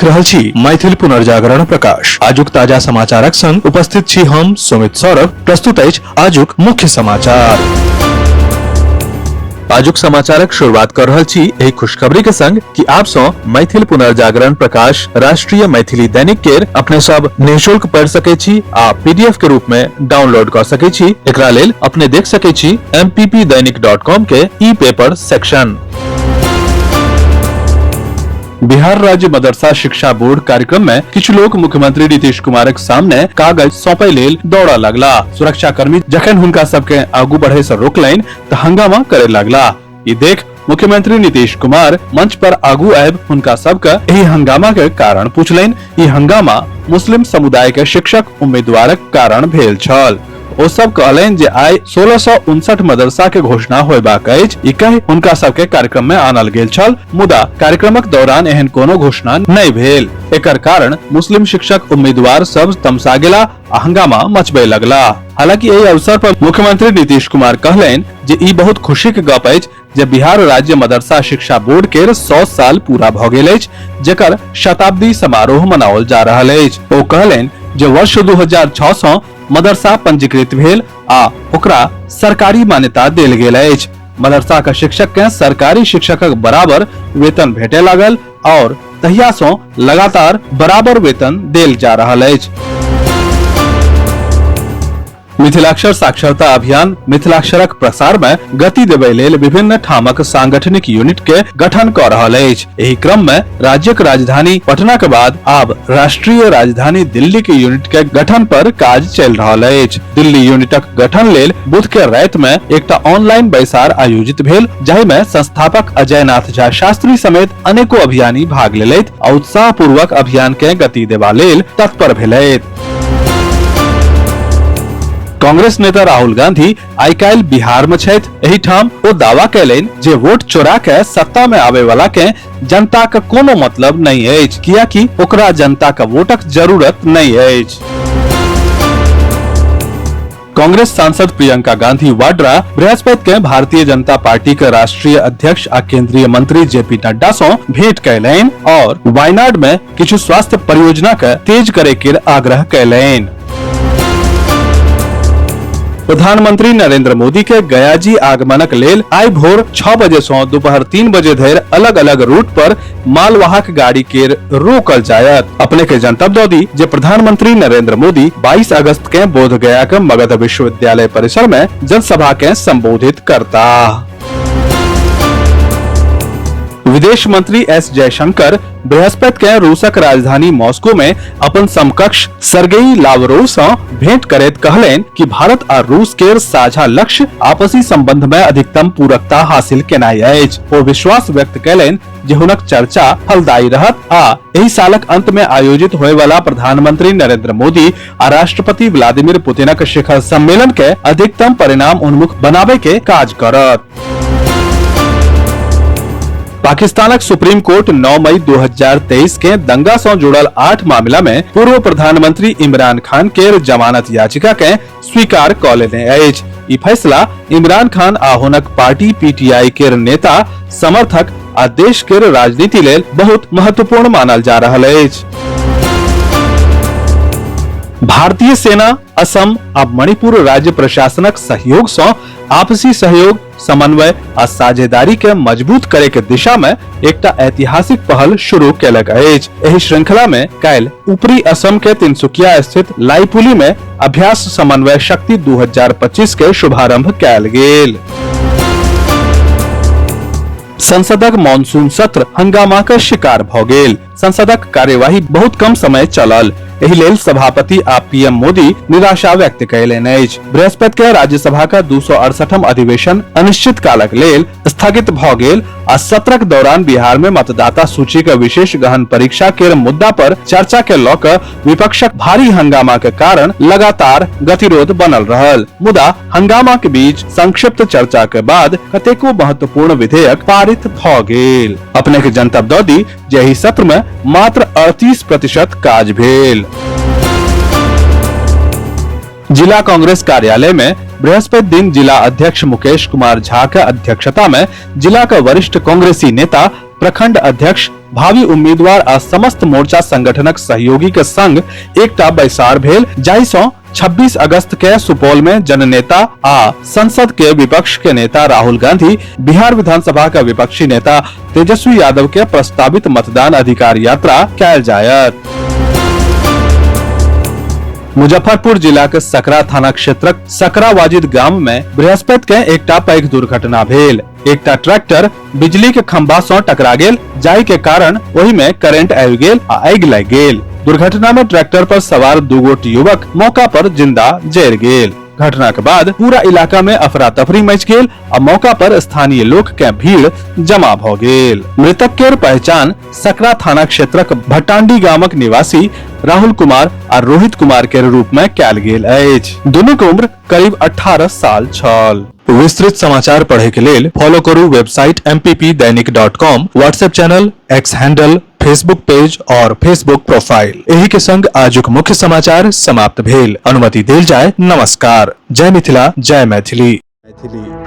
देख रहल छी मैथिल पुनर्जागरण प्रकाश। आजुक ताजा समाचारक संग उपस्थित छी हम सुमित सौरभ। प्रस्तुत अछि आजुक मुख्य समाचार। आजुक समाचारक शुरुआत कर रहल छी एहि खुशखबरी के संग कि आप सं मैथिल पुनर्जागरण प्रकाश राष्ट्रीय मैथिली दैनिक केर अपने सब निःशुल्क पढ़ि सकै छी आ पीडीएफ के रूप में डाउनलोड कर सकै छी। एकरा लेल अपने देख सकै छी mppdainik.com के ई पेपर सेक्शन। बिहार राज्य मदरसा शिक्षा बोर्ड कार्यक्रम में किछु लोक मुख्यमंत्री नीतीश कुमारक सामने कागज सौंपय लेल दौड़ऽ लगला। सुरक्षाकर्मी जखन हुनका सबके आगू बढ़े से रोकलनि तऽ हंगामा करे लगला। ई देख मुख्यमंत्री नीतीश कुमार मंच पर आगू आबि हुनका सबके एहि हंगामा के कारण पूछलनि। ई हंगामा मुस्लिम समुदाय के शिक्षक उम्मीदवारक कारण भेल छल। ओ सब कहलनि जे आइ 1659 मदरसा के घोषणा होयबाक अछि। ई कहि हुनका सबके कार्यक्रम में आनल गेल छल, मुदा कार्यक्रमक दौरान एहन कोनो घोषणा नहि भेल। एकर कारण मुस्लिम शिक्षक उम्मीदवार सब तमसा गेला आ हंगामा मचबे लगला। हालांकि एहि अवसर पर मुख्यमंत्री नीतीश कुमार कहलनि जे ई बहुत खुशी के गप अछि जे बिहार राज्य मदरसा शिक्षा बोर्ड के 100 साल पूरा भ गेल अछि, जेकर शताब्दी समारोह मनाओल जा रहल अछि। ओ कहलनि जे वर्ष 2006 सँ मदरसा पंजीकृत भेल आ ओकरा सरकारी मान्यता देल गेल अछि। मदरसा के शिक्षक के सरकारी शिक्षकक बराबर वेतन भेटे लागल और तहिया सँ लगातार बराबर वेतन देल जा रहल अछि। मिथिलाक्षर साक्षरता अभियान मिथिलाक्षरक प्रसार में गति देबय लेल विभिन्न ठामक सांगठनिक यूनिट के गठन क रहल अछि। एहि क्रम में राज्यक राजधानी पटना के बाद आब राष्ट्रीय राजधानी दिल्ली के यूनिट के गठन पर काज चलि रहल अछि। दिल्ली यूनिटक गठन लेल बुध के राति में एकटा ऑनलाइन बैसार आयोजित भेल, जाहि में संस्थापक अजय नाथ झा शास्त्री समेत अनेको अभियानी भाग लेलथि आ उत्साह पूर्वक अभियान के गति देबा लेल तत्पर भेलथि। कांग्रेस नेता राहुल गांधी आइ काल्हि बिहार में छथि। एहि ठाम ओ दावा कयलनि जे वोट चोरा के सत्ता में आवे वाला के जनता के कोनो मतलब नहीं अछि, कियाकि ओकरा जनता के वोटक जरूरत नहीं अछि। कांग्रेस सांसद प्रियंका गांधी वाड्रा बृहस्पति के भारतीय जनता पार्टी के राष्ट्रीय अध्यक्ष आ केंद्रीय मंत्री जेपी नड्डा सं भेंट कयलनि और वायनाड में किछु स्वास्थ्य परियोजना के तेज करे के आग्रह कयलनि। प्रधानमंत्री नरेंद्र मोदी के गयाजी आगमनक लेल आइ भोर 6 बजे सं दोपहर 3 बजे धरि अलग अलग रूट पर मालवाहक गाड़ी के रोकल जायत। अपने के जनतब दऽ दी जे प्रधानमंत्री नरेंद्र मोदी 22 अगस्त के बोध गया के मगध विश्वविद्यालय परिसर में जनसभा के संबोधित करता। विदेश मंत्री एस जयशंकर बृहस्पति के रूसक राजधानी मॉस्को में अपन समकक्ष सर्गेई लावरोव सँ भेंट करैत कहलनि कि भारत आ रूस के साझा लक्ष्य आपसी संबंध में अधिकतम पूरकता हासिल केनाइ अछि। ओ विश्वास व्यक्त कयलनि जे हुनक चर्चा फलदायी रहत आ एहि सालक अंत में आयोजित होय वाला प्रधानमंत्री नरेंद्र मोदी आ राष्ट्रपति व्लादिमीर पुतिनक शिखर सम्मेलन के अधिकतम परिणाम उन्मुख बनाबे के काज करत। पाकिस्तानक सुप्रीम कोर्ट 9 मई 2023 के दंगा सं जुड़ल 8 मामला में पूर्व प्रधानमंत्री इमरान खान के जमानत याचिका के स्वीकार क लेने अछि। ई फैसला इमरान खान आ हुनक पार्टी पीटीआई के नेता, समर्थक आ देश के राजनीति लेल बहुत महत्वपूर्ण मानल जा रहल अछि। भारतीय सेना असम आ मणिपुर राज्य प्रशासनक सहयोग सं आपसी सहयोग, समन्वय आ साझेदारी के मजबूत करे के दिशा में एकटा ऐतिहासिक पहल शुरू केलक अछि। एहि श्रृंखला में काल्हि ऊपरी असम के तिनसुकिया स्थित लाइपुली में अभ्यास समन्वय शक्ति 2025 के शुभारंभ कयल गेल। संसदक मानसून सत्र हंगामा के शिकार भ गेल। संसदक कार्यवाही बहुत कम समय चलल। एहि लेल सभापति आ पीएम मोदी निराशा व्यक्त कयलनि अछि। बृहस्पति के राज्यसभा के 268म अधिवेशन अनिश्चित कालक लेल स्थगित भ गेल आ सत्रक दौरान बिहार में मतदाता सूची के विशेष गहन परीक्षा के मुद्दा पर चर्चा के लऽ कऽ विपक्षक भारी हंगामा के कारण लगातार गतिरोध बनल रहल। मुदा हंगामा के बीच संक्षिप्त चर्चा के बाद कतेको महत्वपूर्ण विधेयक पारित भ गेल। अपने के जनतब दऽ दी जे एहि सत्र में मात्र 38% काज भेल। जिला कांग्रेस कार्यालय में बृहस्पति दिन जिला अध्यक्ष मुकेश कुमार झा के अध्यक्षता में जिला के वरिष्ठ कांग्रेसी नेता प्रखंड अध्यक्ष, भावी उम्मीदवार आ समस्त मोर्चा संगठनक सहयोगी के संग एकटा बैसार भेल, जाहि सं 26 अगस्त के सुपौल में जननेता आ संसद के विपक्ष के नेता राहुल गांधी, बिहार विधानसभा के विपक्षी नेता तेजस्वी यादव के प्रस्तावित मतदान अधिकार यात्रा कयल जायत। मुजफ्फरपुर जिला के सकरा थाना क्षेत्रक सकरा वाजिद गाम में बृहस्पति के एकटा पैघ दुर्घटना भेल। एकटा ट्रैक्टर बिजली के खंभा सं टकरा गेल, जाहि के कारण ओहि में करंट आबि गेल आ आगि लागि गेल। दुर्घटना में ट्रैक्टर पर सवार दू गोट युवक मौका पर जिंदा जरि गेल। घटना के बाद पूरा इलाका में अफरा तफरी मच गेल आ मौका पर स्थानीय लोक के भीड़ जमा भ गेल। मृतक के पहचान सकरा थाना क्षेत्रक भटांडी गामक निवासी राहुल कुमार आ रोहित कुमार के रूप में कयल गेल अछि। दुनू के उम्र करीब 18 साल छल। विस्तृत समाचार पढ़े के लेल फॉलो करू website mppdainik.com, WhatsApp channel, X handle, Facebook page और फेसबुक प्रोफाइल। एही के संग आजुक मुख्य समाचार समाप्त भेल। अनुमति देल जाय। नमस्कार। जय मिथिला, जय मैथिली। मैथिली।